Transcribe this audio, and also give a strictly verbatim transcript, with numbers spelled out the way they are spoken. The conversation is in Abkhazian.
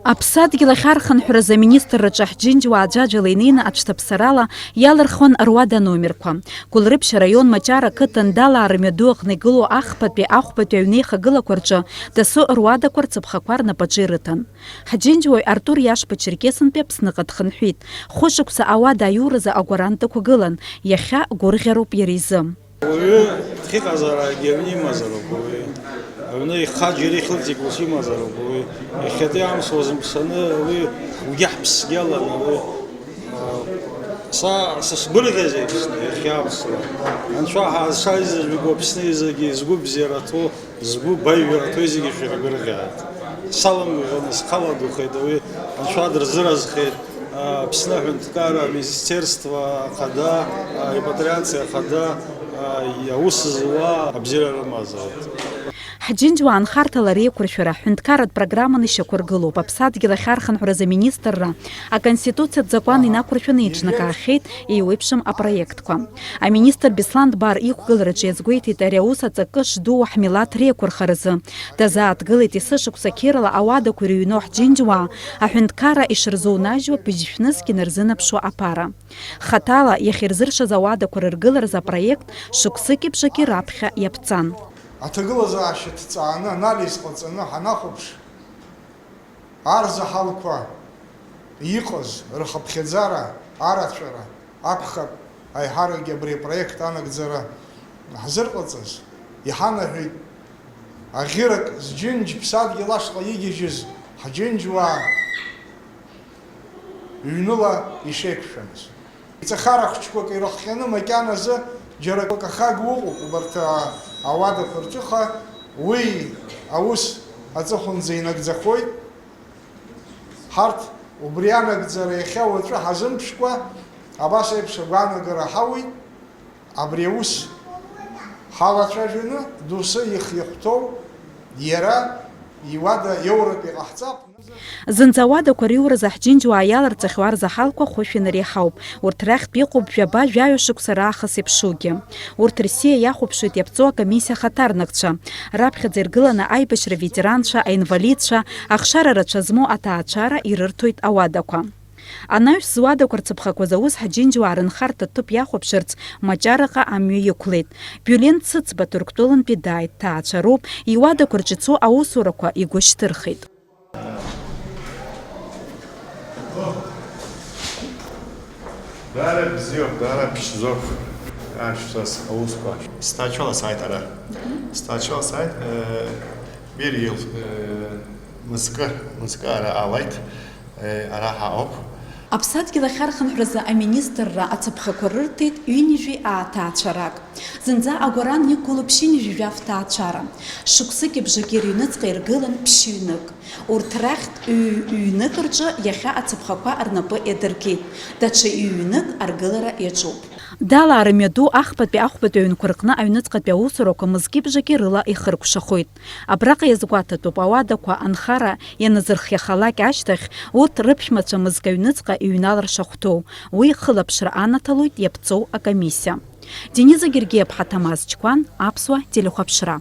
Аԥсадгьыл ахь архынҳәразы аминистрраҿы ҳџьынџьуаа аӡәаӡәала инеины аҽҭаԥсарала иалырхуан руада номерқәа. Гәылрыԥшь араион Маҷара ақыҭан Далаа рымҩаду аҟны игылоу ахԥатәи ахәбатәи аҩнеихагылақәа рҿы дасу руадақәа рцаԥхақәа рнапаҿы ирыҭан. Ҳџьынџьуаҩ Артур Иашба Черкесынтәи Аԥсныҟа дхынҳәит. Хәышықәса ауада аиуразы агәарантақәа гылан, иахьа гәырӷьароуп иара изы. Уаҩы дхьыҟазаарагьы аҩны имазароуп уаҩы. Аҩны ихха џьара ихылҵ ус имазароуп уаҩы. Иахьатәи амш уазымԥсаны уи ҳгәгьы ҳԥсгьы аланы уи. Са сышгәырӷьаз еиԥшны иахьа амш. Анцәа ҳазшаз зегьы Аԥсны изегьы згәы бзиараҭоу, згәы баҩраҭоу зегьы шәыргәырӷьааит. Саламгәаӷьуан, схаладухеит, уи Анцәа дырзыразхеит, Аԥсны аҳәынҭқарра аминистерство ахада, арепатриациа ахада, аус зуа абзиара рымазааит. Ҳџьынџьуаа анхарҭала реиқәыршәара ҳҳәынҭқарратә программаны ишьақәыргылоуп. Аԥсадгьыл ахь архынҳәразы аминистрра Аконституциатә закәан инақәыршәаны еиҿнакаахьеит еиуеиԥшым апроектқәа. Аминистр Беслан Дбар иқәгылараҿы иазгәеиҭеит ари аус аҵакы шдуу ҳмилаҭ реиқәырхаразы. Дазааҭгылеит есышықәса қьырала ауадақәа ирыҩноу ҳџьынџьуаа аҳәынҭқарра ишырзунажьуа быжьшәнызқь инарзынаԥшуа аԥара. Хаҭала иахьырзыршаз ауадақәа рыргыларазы апроект шықәсыки бжаки раԥхьа иаԥҵан. Аҭагылазаашьа ҭҵааны анализ ҟаҵаны ҳанахәаԥш, арзаҳалқәа иҟаз рхыԥхьаӡара, арацәара акәхап, аиҳаракгьы абри апроект анагӡара ҳзырҟаҵаз, иҳанаҳәеит аӷьырак зџьынџь ԥсадгьыл ашҟа игьежьыз ҳџьынџьуаа ҩныла ишеиқәшәамыз. Ҵахара хәыҷқәак ирыхҟьаны макьаназы џьара акы ахагоу ыҟоуп убарҭ, а, ауадақәа рҿыха, уи аус аҵыхәанӡа инагӡахоит. Ҳарҭ убри анагӡара иахьа уаҵәы ҳазымԥшкәа, абас еиԥш агәаанагара ҳауит, абри аус ҳалацәажәаны, доусы ихиахәҭоу иара иуада иоуртә иҟаҳҵап. Зынӡа ауадақәа риуразы ҳџьынџьуаа иаларҵахьоу арзаҳалқәа хәышә инареиҳауп. Урҭ рахьтә иҟоуп жәаба-жәаҩа шықәса раахыс иԥшугьы. Урҭ рсиа иахәаԥшуеит иаԥҵоу акомиссиа ахаҭарнакцәа. Раԥхьаӡа иргыланы аибашьра аветеранцәа, аинвалидцәа, ахшара рацәа змоу аҭаацәара ирырҭоит ауадақәа. Анаҩс зуадақәа рцыԥхақәаз аус ҳџьынџьуаа рынхарҭа ҭыԥ иахәаԥшырц Маҷараҟа амҩа иқәлеит. Биулен Цыцба Ҭырқәтәылантәи дааит, ҭаацәароуп, иуадақәа рҿы ицо аусурақәа игәы шьҭырхит. Даара бзиоуп, даара ԥшӡоуп, ашәҵас аусқәа. Сҭаацәала сааит ара. Сҭаацәала сааит, э, Бериел, э, мызкы, мызкы ара ааит, э, ара ҳаауп. Аԥсадгьыл ахь архынҳәразы аминистрра ацаԥхақәа рырҭеит ҩынҩажәи ааҭаацәарак. Зынӡа агәаран иқәгылоуп ԥшьынҩажәи жәаф ҭаацәара. Шықәсыки бжаки рыҩныҵҟа иргылан ԥшьҩнык. Урҭ рахьтә ҩ-, ҩнык рҿы иахьа ацаԥхақәа рнапы иадыркит, даҽа ҩ-ҩнык аргылара иаҿуп. Далаа рымҩаду ахԥатәи ахәбатәи аҩнқәа рҟны аҩныҵҟатәи аусурақәа мызки бжаки рыла ихыркәшахоит. Абраҟа иазгәаҭатәуп, ауадақәа анхара ианазырхиахалак ашьҭахь, урҭ рыԥшәмацәа мызк аҩныҵҟа иҩналар шахәҭоу, уи хылаԥшра анаҭалоит иаԥҵоу акомиссиа. Дениза Гергиаԥҳа, Ҭамаз Чқәан, Аԥсуа телехәаԥшра.